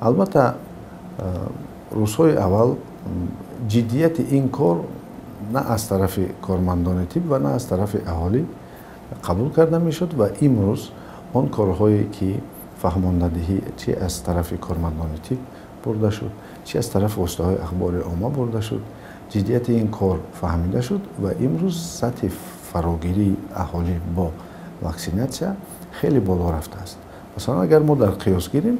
Албатта, рӯзҳои аввал ҷиддияти ин кор на аз тарафи кормандони тиб ва на аз тарафи аҳолӣ қабул карда мешуд ва имрӯз он корҳое ки фаҳмондадиҳӣ чи аз тарафи кормандони тиб бурда шуд, чи аз тарафи воситаҳои ахбори омма бурда шуд, ҷиддияти ин кор фаҳмида шуд ва имрӯз сатҳи фарогирии аҳолӣ бо ваксинатсия хеле боло рафтааст. Масалан, агар мо дар қиёс гирем,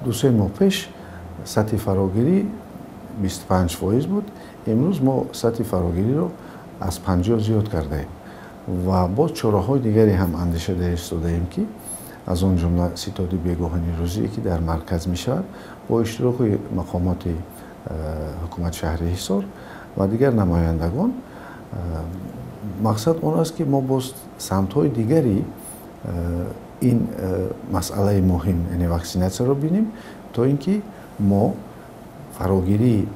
2-3 моҳ пеш сатҳи фарогирӣ 25% буд, имрӯз мо сатҳи фарогириро аз 50 зиёд кардаем ва боз чораҳои дигаре ҳам андешида истодаем, ки аз он ҷумла ситоди бегоҳини рӯзие, ки дар марказ мешавад бо иштироки мақомоти ҳукумати шаҳри Ҳисор ва дигар намояндагон. Мақсад он аст, ки мо боз самтҳои дигари ин масъалаи муҳим, яъне ваксинатсияро бинем, то ин ки мо фарогирии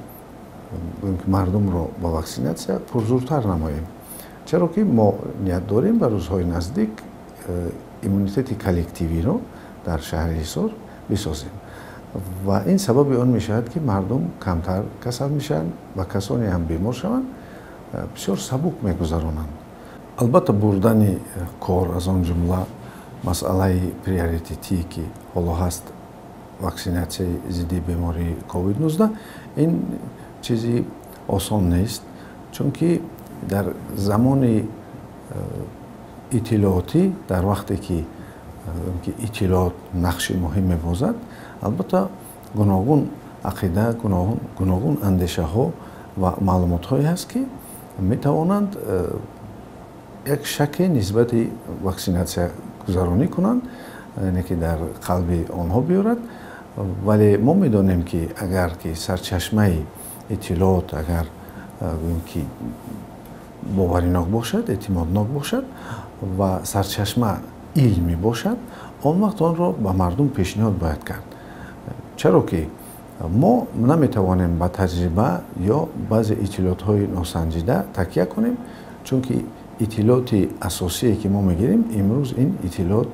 мардумро ба ваксинатсия пурзуртар намоем. Чаро ки мо ният дорем ба рӯзҳои наздик иммунитети коллективиро дар шаҳри Ҳисор бисозем ва ин сабаби он мешавад, ки мардум камтар касал мешаванд ва касоне ҳам бемор шаванд, бисёр сабук мегузаронанд. Албатта, бурдани кор, аз он ҷумла масъалаи приоритетие, ки ҳоло ҳаст, ваксинатсияи зидди бемории COVID-19, ин чизи осон нест, чунки дар замони иттилоотӣ, дар вақте ки иттилоот нақши муҳим мебозад, албатта гуногун ақида, гуногун андешаҳо ва маълумотҳое ҳаст, ки метавонанд як шаке нисбати ваксинатсия гузаронӣ кунанд, яъне ки дар қалби онҳо биёрад. Вале мо медонем, ки агар ки сарчашмаи иттилоот агар гӯем ки боваринок бошад, эътимоднок бошад ва сарчашма илмӣ бошад, он вақт онро ба мардум пешниҳод бояд кард. Чаро ки мо наметавонем ба таҷриба ё баъзе иттилоотҳои носанҷида такя кунем, чунки иттилооти асосие, ки мо мегирем имрӯз, ин иттилоот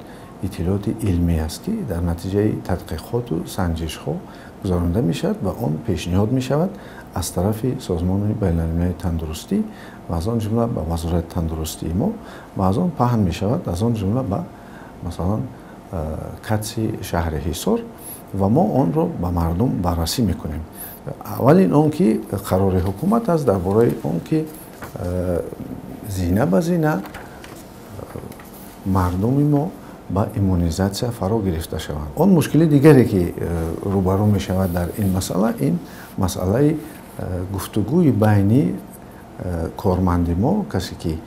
иттилооти илмӣ аст, ки дар натиҷаи тадқиқоту санҷишҳо гузаронида мешавад ва он пешниҳод мешавад аз тарафи Созмони байналмилалии тандурустӣ ва аз он ҷумла ба Вазорати тандурустии мо ва аз он паҳн мешавад, аз он ҷумла ба, масалан, КАТСи шаҳри Ҳисор ва мо онро ба мардум баррасӣ мекунем. Аввалин он ки қарори ҳукумат аст дар бораи он ки зина ба зина мардуми мо ба иммунизатсия фаро гирифта шаванд. Он мушкили дигаре, ки рӯбарӯ мешавад дар ин масъала, ин масъалаи гуфтугӯи байни корманди мо, касе ки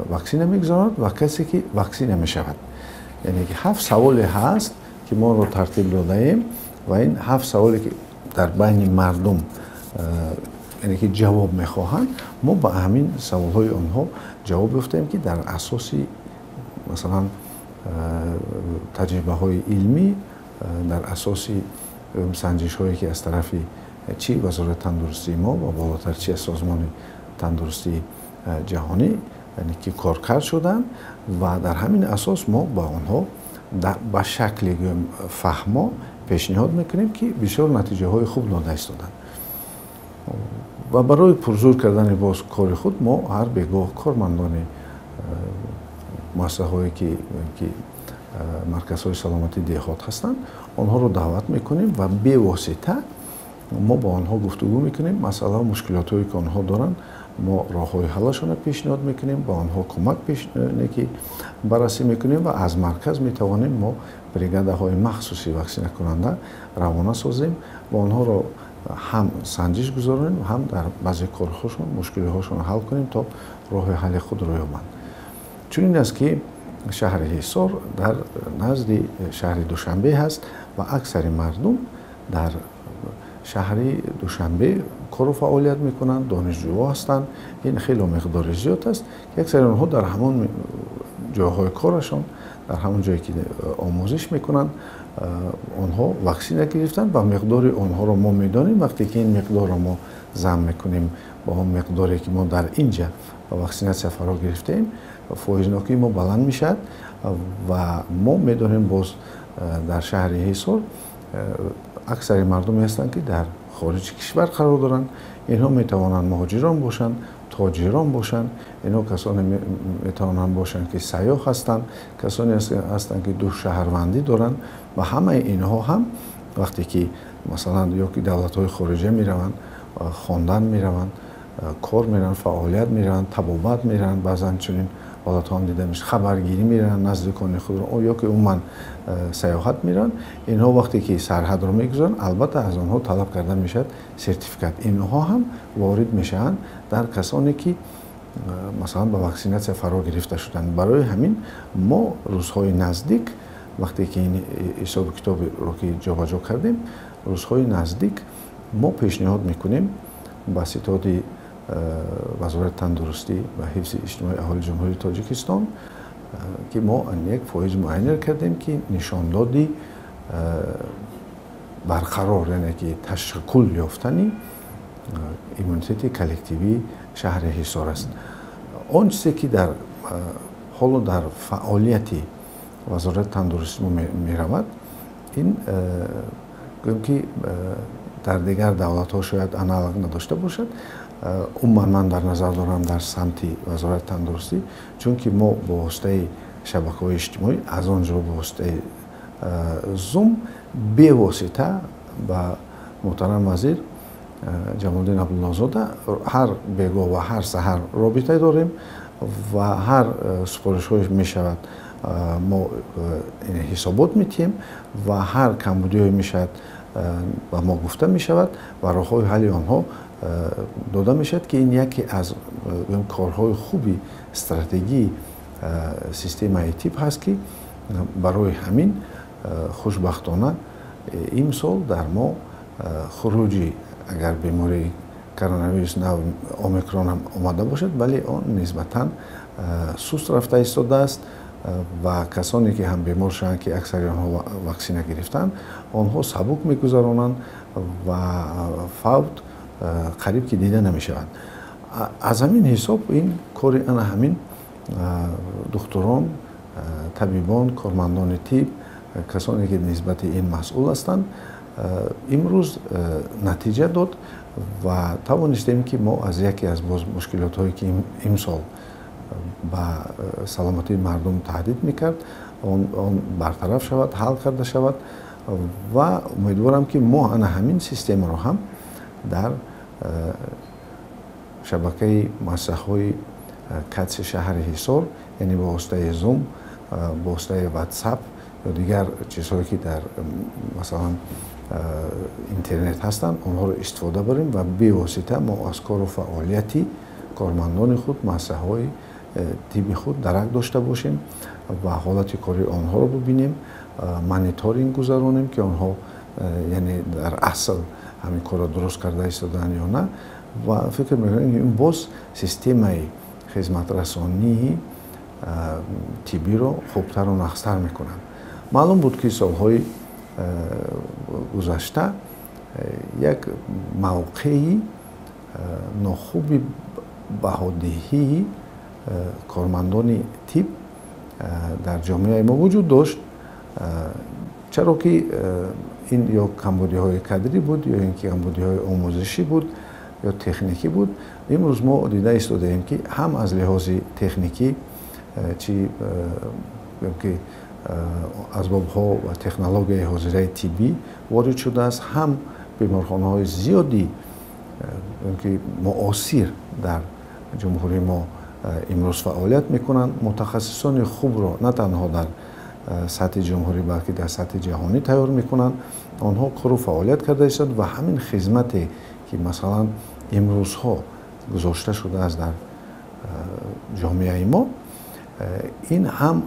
ваксина мегузаронад, ва касе ки ваксина мешавад. Яъне ки ҳафт саволе ҳаст, ки мо онро тартиб додаем ва ин ҳафт саволе, ки дар байни мардум, яъне ки ҷавоб мехоҳанд, мо ба ҳамин саволҳои онҳо ҷавоб ёфтаем, ки дар асоси, масалан, таҷрибаҳои илмӣ, дар асоси санҷишҳое, ки аз тарафи чи Вазорати тандурустии мо ва болотар чи аз Созмони тандурустии ҷаҳонӣ, яъне ки коркард шуданд ва дар ҳамин асос мо ба онҳо ба шакли, гӯем, фаҳмо пешниҳод мекунем, ки бисёр натиҷаҳои хуб дода истоданд. Ва барои пурзур кардани боз кори худ мо ҳар бегоҳ кормандони муассисаҳое, ки марказҳои саломатии деҳот ҳастанд, онҳоро даъват мекунем ва бевосита мо бо онҳо гуфтугӯ мекунем. Масъалау мушкилотҳое, ки онҳо доранд, мо роҳҳои ҳаллашонро пешниҳод мекунем, ба онҳо кӯмак ки баррасӣ мекунем ва аз марказ метавонем мо бригадаҳои махсуси ваксинакунанда равона созем ва онҳоро ҳам санҷиш гузаронем, ҳам дар баъзе корҳошон мушкилиҳошонро ҳал кунем, то роҳи ҳалли худро ёбанд. Чунин аст, ки шаҳри Ҳисор дар назди шаҳри Душанбе ҳаст ва аксари мардум дар шаҳри Душанбе кору фаъолият мекунанд, донишҷӯҳо ҳастанд. Ин хеле миқдори зиёд аст, ки аксари онҳо дар ҳамон ҷойҳои корашон, дар ҳамон ҷое ки омӯзиш мекунанд, онҳо ваксина гирифтанд ва миқдори онҳоро мо медонем. Вақте ки ин миқдорро мо зам мекунем ба он миқдоре, ки мо дар инҷа ба ваксинатсия фаро гирифтаем, фоизнокии мо баланд мешавад ва мо медонем боз Дар шаҳри Ҳисор аксари мардуме ҳастанд, ки дар хориҷи кишвар қарор доранд. Инҳо метавонанд муҳоҷирон бошанд, тоҷирон бошанд, инҳо касоне метавонанд бошанд, ки сайёҳ ҳастанд, касоне ҳастанд, ки ду шаҳрвандӣ доранд ва ҳамаи инҳо ҳам вақте ки масалан ё ки давлатҳои хориҷа мераванд, хондан мераванд, кор мераванд, фаъолият мераванд, табобат мераванд, баъзан чунин ҳолатҳо ҳам дида мешавад, хабаргирӣ мераванд наздикони худро ё ки умуман сайёҳат мераванд. Инҳо вақте ки сарҳадро мегузаранд, албатта аз онҳо талаб карда мешавад сертификат. Инҳо ҳам ворид мешаванд дар касоне ки масалан ба ваксинатсия фаро гирифта шуданд. Барои ҳамин мо рӯзҳои наздик, вақте ки ин ҳисобу китобро ки ҷобаҷо кардем, рӯзҳои наздик мо пешниҳод мекунем ба ситоди Вазорати тандурустӣ ва ҳифзи иҷтимоии аҳолии Ҷумҳурии Тоҷикистон, ки мо як фоиз муайян кардем, ки нишондоди барқарор, яъне ки ташаккул ёфтани иммунитети коллективии шаҳри Ҳисор аст. Он чизе ки дар ҳоло дар фаъолияти Вазорати тандурустӣ мо меравад, ин гӯем ки дар дигар давлатҳо шояд аналог надошта бошад. Умуман ман дар назар дорам дар самти Вазорати тандурустӣ, чунки мо бо воситаи шабакаҳои иҷтимоӣ, аз он ҷумла бо воситаи Zoom, бевосита ба муҳтарам вазир Ҷамолиддин Абдуллозода ҳар бегоҳ ва ҳар саҳар робита дорем ва ҳар супоришҳое мешавад мо ҳисобот метиҳем ва ҳар камбудиҳое мешавад ба мо гуфта мешавад ва роҳҳои ҳалли онҳо дода мешавад, ки ин яке аз корҳои хуби стратегии системаи тиб ҳаст, ки барои ҳамин хушбахтона имсол дар мо хуруҷи агар бемории коронавирус нав омикрон ҳам омада бошад, вале он нисбатан суст рафта истодааст ва касоне ки ҳам бемор шаванд, ки аксари онҳо ваксина гирифтанд, онҳо сабук мегузаронанд ва фавт қариб ки дида намешаванд. Аз ҳамин ҳисоб ин кори ана ҳамин духтурон, табибон, кормандони тиб, касоне ки нисбати ин масъул ҳастанд, имрӯз натиҷа дод ва тавонистем, ки мо аз яке аз боз мушкилотҳое ки имсол ба саломатии мардум таҳдид мекард, он бартараф шавад, ҳал карда шавад ва умедворам, ки мо ана ҳамин системаро ҳам дар шабакаи муассисаҳои катси шаҳри Ҳисор, яъне бо воситаи Zoom, бо воситаи WhatsApp ё дигар чизҳое ки дар масалан интернет ҳастанд, онҳоро истифода барем ва бевосита мо аз кору фаъолияти кормандони худ, муассисаҳои тибби худ дарак дошта бошем ва ҳолати кори онҳоро бибинем, мониторинг гузаронем, ки онҳо яъне дар асл ҳамин корро дуруст карда истодаанд ё на. Ва фикр мекунем, ин боз системаи хизматрасонии тиббиро хубтару нақстар мекунанд. Маълум буд, ки солҳои гузашта як мавқеи нохуби баҳодиҳии кормандони тиб дар ҷомеаи мо вуҷуд дошт, чаро ки ин ё камбудиҳои кадрӣ буд, ё ин ки камбудиҳои омӯзишӣ буд, ё техникӣ буд. Имрӯз мо дида истодаем, ки ҳам аз лиҳози техникӣ, чи ки асбобҳо ва технологияи ҳозираи тиббӣ ворид шудааст, ҳам беморхонаҳои зиёди ки муосир дар ҷумҳурии мо имрӯз фаъолият мекунанд, мутахассисони хубро на танҳо дар сатҳи ҷумҳурӣ, балки дар сатҳи ҷаҳонӣ тайёр мекунанд. Онҳо кору фаъолият карда истодаанд ва ҳамин хизмате ки масалан имрӯзҳо гузошта шудааст дар ҷомеаи мо, ин ҳам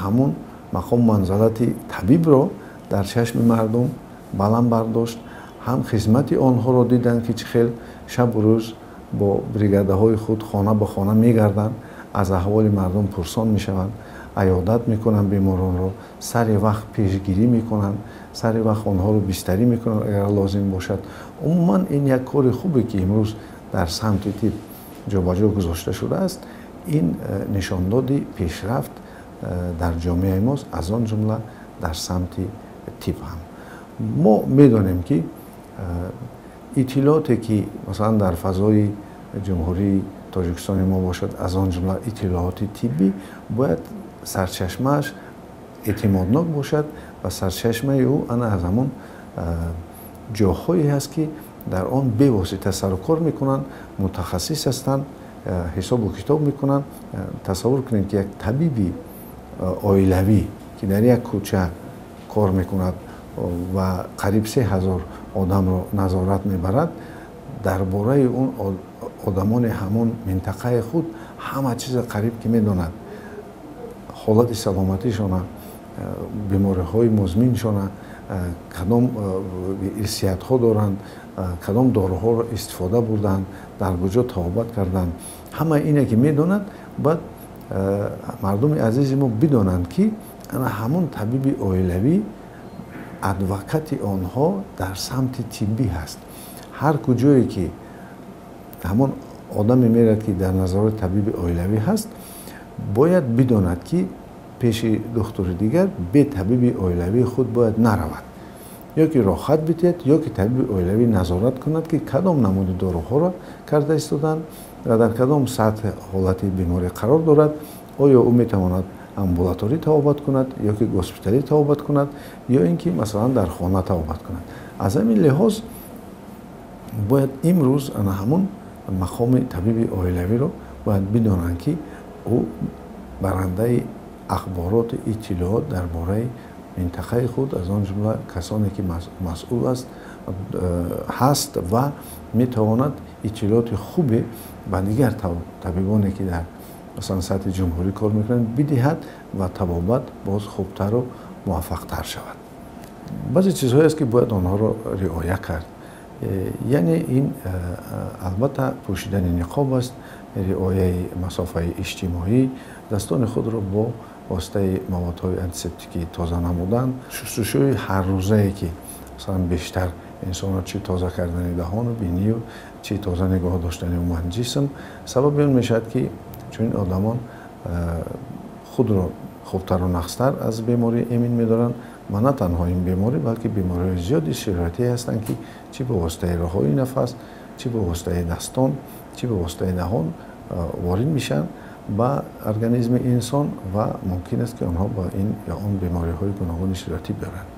ҳамун мақому манзалати табибро дар чашми мардум баланд бардошт, ҳам хизмати онҳоро диданд, ки чӣ хел шабу рӯз бо бригадаҳои худ хона ба хона мегарданд, аз аҳволи мардум пурсон мешаванд, аёдат мекунанд беморонро, сари вақт пешгирӣ мекунанд, сари вақт онҳоро бистарӣ мекунанд агар лозим бошад. Умуман ин як кори хубе, ки имрӯз дар самти тиб ҷобаҷо гузошта шудааст, ин нишондоди пешрафт дар ҷомеаи мост, аз он ҷумла дар самти тиб ҳам. Мо медонем, ки иттилооте, ки масалан дар фазои Ҷумҳурии Тоҷикистони мо бошад, аз он ҷумла иттилооти тиббӣ, бояд сарчашмааш эътимоднок бошад ва сарчашмаи ӯ ана аз ҳамон ҷоҳое ҳаст, ки дар он бевосита сарукор мекунанд, мутахассис ҳастанд, ҳисобу китоб мекунанд. Тасаввур кунед, ки як табиби оилавӣ, ки дар як кӯча кор мекунад ва қариб 3000 одамро назорат мебарад, дар бораи он одамони ҳамон минтақаи худ ҳама чиза қариб ки медонад: ҳолати саломатишона, бемориҳои музминшона, кадом ирсиятҳо доранд, кадом доруҳоро истифода бурданд, дар куҷо табобат карданд. Ҳама ине ки медонад. Бояд мардуми азизи мо бидонанд, ки ана ҳамон табиби оилавӣ адвокати онҳо дар самти тиббӣ ҳаст. Ҳар куҷое ки ҳамон одаме мерад, ки дар назорати табиби оилавӣ ҳаст, бояд бидонад, ки пеши духтури дигар бе табиби оилавии худ бояд наравад, ё ки роҳхат бидиҳад, ё ки табиби оилавӣ назорат кунад, ки кадом намуди доруҳоро карда истоданд ва дар кадом сатҳ ҳолати беморӣ қарор дорад, оё ӯ метавонад амбулаторӣ табобат кунад ё ки госпиталӣ табобат кунад, ё ин ки масалан дар хона табобат кунад. Аз ҳамин лиҳоз бояд имрӯз ана ҳамон мақоми табиби оилавиро бояд бидонанд, ки ӯ барандаи ахбороти иттилоот дар бораи минтақаи худ, аз он ҷумла касоне ки масъул аст, ҳаст ва метавонад иттилооти хубе ба дигар табибоне, ки дар масалан сатҳи ҷумҳурӣ кор мекунанд, бидиҳад ва табобат боз хубтару муваффақтар шавад. Баъзе чизҳое аст, ки бояд онҳоро риоя кард. Яъне ин албатта пӯшидани ниқоб аст, риояи масофаи иҷтимоӣ, дастони худро бо воситаи маводҳои антисептикӣ тоза намудан, шустушӯи ҳаррӯзае, ки масалан бештар инсонро чӣ тоза кардани даҳону бинию, чӣ тоза нигоҳ доштани умуман ҷисм сабаби он мешавад, ки чунин одамон худро хубтару нақстар аз беморӣ эмин медоранд. Ва на танҳо ин беморӣ, балки бемориҳои зиёди сироятӣ ҳастанд, ки чӣ ба воситаи роҳҳои нафас, чӣ ба воситаи дастон, чӣ ба воситаи даҳон ворид мешаванд ба организми инсон ва мумкин аст, ки онҳо ба ин ё он бемориҳои гуногуни сироятӣ биёранд.